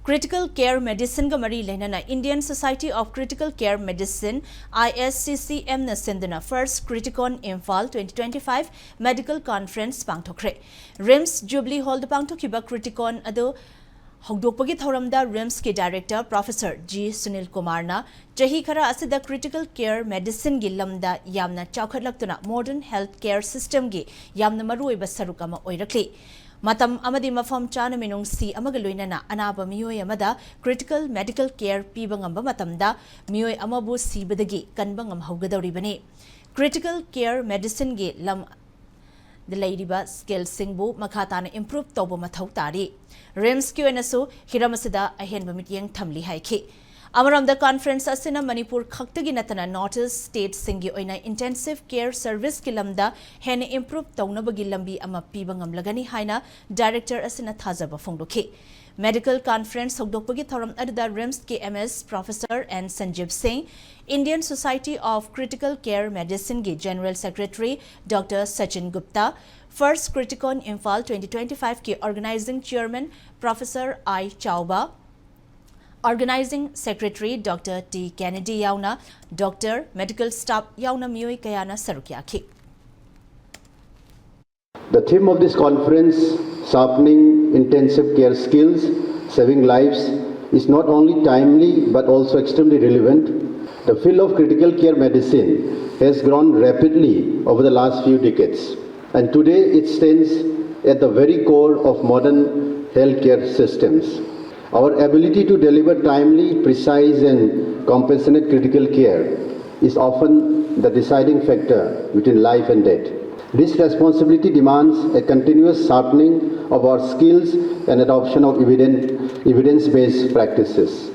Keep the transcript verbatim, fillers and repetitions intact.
Critical Care Medicineꯒ ꯃꯔꯤ ꯂꯩꯅꯅ Indian Society of Critical Care Medicine, I S C C M ꯅ ꯁꯤꯟꯗꯨꯅ First Criticon Imphal twenty twenty-five Medical Conference ꯄꯥꯡꯊꯣꯛꯈ꯭ꯔꯦ꯫ RIMS Jubilee Hallꯗ ꯄꯥꯡꯊꯣꯛꯈꯤꯕ Criticon ꯑꯗꯨ ꯍꯧꯗꯣꯛꯄꯒꯤ ꯊꯧꯔꯝꯗ RIMSꯀꯤ Director Professor G Sunil Kumarꯅ ꯆꯍꯤ ꯈꯔ ꯑꯁꯤꯗ Critical Care Medicinegꯤ ꯂꯝꯗ ꯌꯥꯝꯅ ꯆꯥꯎꯈꯠꯂꯛꯇꯨꯅ Modern Health Care Systemꯒꯤ ꯌꯥꯝꯅ ꯃꯔꯨꯑꯣꯏꯕ ꯁꯔꯨꯛ ꯑꯃ ꯑꯣꯏꯔꯛꯂꯤ꯫ ꯃꯇꯝ ꯑꯃꯗꯤ ꯃꯐꯝ ꯆꯥꯅ ꯃꯤꯅꯨꯡꯁꯤ ꯑꯃꯒ ꯂꯣꯏꯅꯅ ꯑꯅꯥꯕ ꯃꯤꯑꯣꯏ ꯑꯃꯗ Critical Medical Care ꯄꯤꯕ ꯉꯝꯕ ꯃꯇꯝꯗ ꯃꯤꯑꯣꯏ ꯑꯃꯕꯨ ꯁꯤꯕꯗꯒꯤ ꯀꯟꯕ ꯉꯝꯍꯧꯒꯗꯧꯔꯤꯕꯅꯤ꯫ Critical Care Medicineꯒꯤ ꯂꯝ ꯗ ꯂꯩꯔꯤꯕ skillꯁꯤꯡꯕꯨ ꯃꯈꯥ ꯇꯥꯅ improve ꯇꯧꯕ ꯃꯊꯧ ꯇꯥꯔꯤ꯫ RIMSꯀꯤ ꯑꯣꯏꯅꯁꯨ ꯍꯤꯔꯝ ꯑꯁꯤꯗ ꯑꯍꯦꯟꯕ ꯃꯤꯠꯌꯦꯡ ꯊꯝꯂꯤ ꯍꯥꯏꯈꯤ꯫ ꯑꯃꯔꯣꯝꯗ conference ꯑꯁꯤꯅ ꯃꯅꯤꯄꯨꯔ ꯈꯛꯇꯒꯤ ꯅꯠꯇꯅ North East stateꯁꯤꯡꯒꯤ ꯑꯣꯏꯅ Intensive Care Serviceꯀꯤ ꯂꯝꯗ ꯍꯦꯟꯅ improve ꯇꯧꯅꯕꯒꯤ ꯂꯝꯕꯤ ꯑꯃ ꯄꯤꯕ ꯉꯝꯂꯒꯅꯤ ꯍꯥꯏꯅ Director ꯑꯁꯤꯅ ꯊꯥꯖꯕ ꯐꯣꯡꯗꯣꯛꯈꯤ꯫ Medical Conference ꯍꯧꯗꯣꯛꯄꯒꯤ ꯊꯧꯔꯝ ꯑꯗꯨꯗ RIMSꯀꯤ MS Professor N Sanjeev Singh, Indian Society of Critical Care Medicineꯒꯤ General Secretary Doctor Sachin Gupta, First Criticon Imphal twenty twenty-fiveꯀꯤ Organizing Chairman Professor I Chauba, Organizing Secretary Doctor T Kennedy ꯌꯥꯎꯅ Doctor, Medical Staff ꯌꯥꯎꯅ ꯃꯤꯑꯣꯏ ꯀꯌꯥꯅ ꯁꯔꯨꯛ ꯌꯥꯈꯤ꯫ The theme of this conference, Sharpening Intensive Care Skills, Saving Lives, is not only timely but also extremely relevant. The field of critical care medicine has grown rapidly over the last few decades, and today it stands at the very core of modern healthcare systems. Our ability to deliver timely, precise, and compassionate critical care is often the deciding factor between life and death. This responsibility demands a continuous sharpening of our skills and adoption of evident, evidence-based practices.